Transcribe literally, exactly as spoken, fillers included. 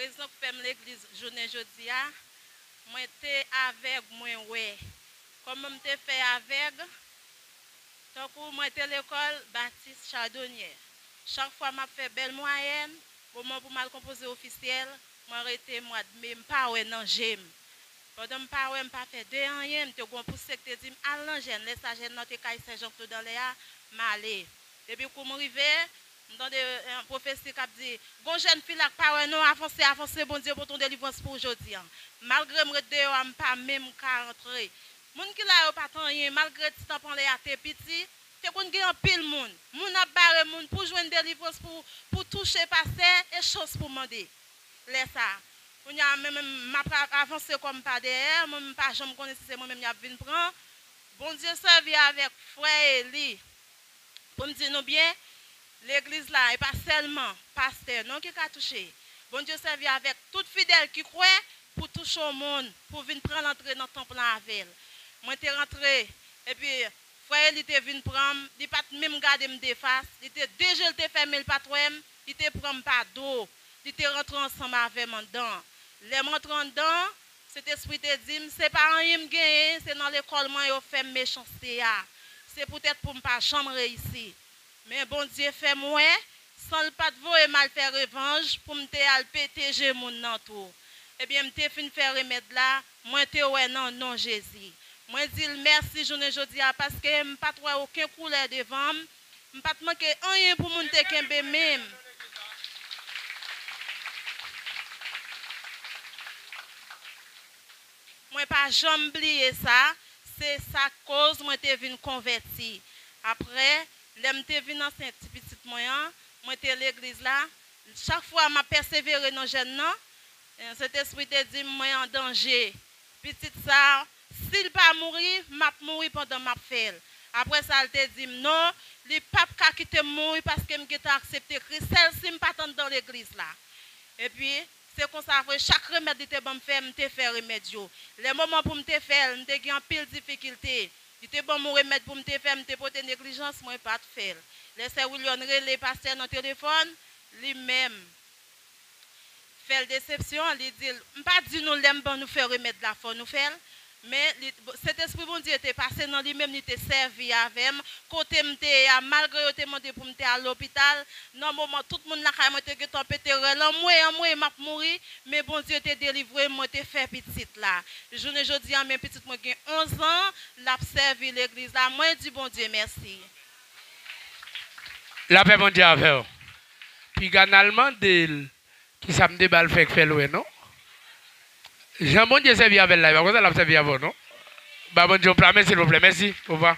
Rezon k fè m legliz jounen jodi a, mwen te avèg, mwen wè. Kòman m te fè avèg? Tankou mwen te lekòl Batis Chadonyè. Chak fwa m ap fè bèl mwayèn, moman pou m al konpoze ofisyèl, mwen rete mwad me, m pa wè nan je m. Pandan m pa wè, m pa fè de anyen, m te gon pouse k te di m, "Al nan jèn." Lè sa, jèn nan te kay Sè Jan Klod anlè a, m ale. Depi kou m rive, m tande, eh, pwofesi k ap di, "Gon jèn fi la k pa wè non, avanse, avanse, Bondye pote yon delivrans pou ou jodi a." Malgre m ret deyò a, m pa menm ka antre. Moun ki la yo pa t anyen, malgre ti tanp anlè a te piti, te konn gen anpil moun. Moun ap bare moun pou jwenn delivrans, pou, pou touche pastè, e chans pou mande. Lè sa, kounye a, mwen menm, m ap a-, avanse kò m pa dèyè, mwen m pa janm konnen si se mwen menm y ap vin pran. Bondye sèvi avèk frè Eli. Pou m di nou byen, legliz la, e pa sèlman pastè non ki ka touche. Bondye sèvi avèk tout fidèl ki kwè pou touche yon moun, pou vin pran l antre nan tanp lan avè l. Mwen te rantre, epi frè Eli te vin pran m, li pa t menm gade m defas, li te de je l te fèmen, l pa t wè m, li te pran m pa do, li te rantre ansanm avè m anndan. Lè m rantre anndan, Sentespri te di m, "Se pa anyen m genyen, se nan lekòl mwen yo fè m mechanste a. Se poutèt pou m pa janm reyisi." Men Bondye fè m wè, san l pa t voye m al fè revanj, pou m te al pete je moun nan tou. Ebyen, m te fin fè remèd la, mwen te wè nan non Jezi. Mwen di l mèsi jounen jodi a, paske m pa t wè okenn koulè devan m, m pa t manke anyen pou moun te kenbe men m. Mwen pa janm bliye sa, se sa k koz mwen te vin konvèti. Apre, lè m te vin ansent ti pitit mwen an, mwen te legliz la, chak fwa m ap pèsevere nan jèn nan, eh, Sentespri te di m mwen an danje. Pitit sa, si l pa mouri, m ap mouri pandan m ap fè l. Apre sa, l te di m, "Non, li p ap ka kite m mouri paske m gentan aksepte Kris, sèl si m pa t anndan legliz la." Epi, se konsa vre, chak remèd li te ban m fè, m te fè remèd yo. Lè moman pou m te fè l, m te gen anpil difikilte. Li te ban m yon remèd pou m te fè, m te pote neglijans, mwen pa t fè l. Lè sè William rele pastè nan telefòn, li menm fè l desepsyon, li di l, "M pa di nou lè m ban nou fè remèd la, fò nou fè l." Men li, Sentespri Bondye te pase nan li menm, li te sèvi avè m. Kote m te ye a, malgre yo te mande pou m te al lopital, nan moman tout moun lakay mwen te gentan pete rèl, "Anmwe, anmwe, m ap mouri," men Bondye te delivre m, mwen te fè pitit la. Jounen jodi a, men pitit mwen gen onz an, l ap sèvi legliz la. Mwen di Bondye mèsi. Lapè Bondye avè w. Piga n al mande l kisa m te ba l fè k fè l wè, non? Jan Bondye sèvi avè l la, e pa konsa l ap sèvi avè w, non? Ba Bondye yon pla men, silvouplè. Mèsi. Ovwa.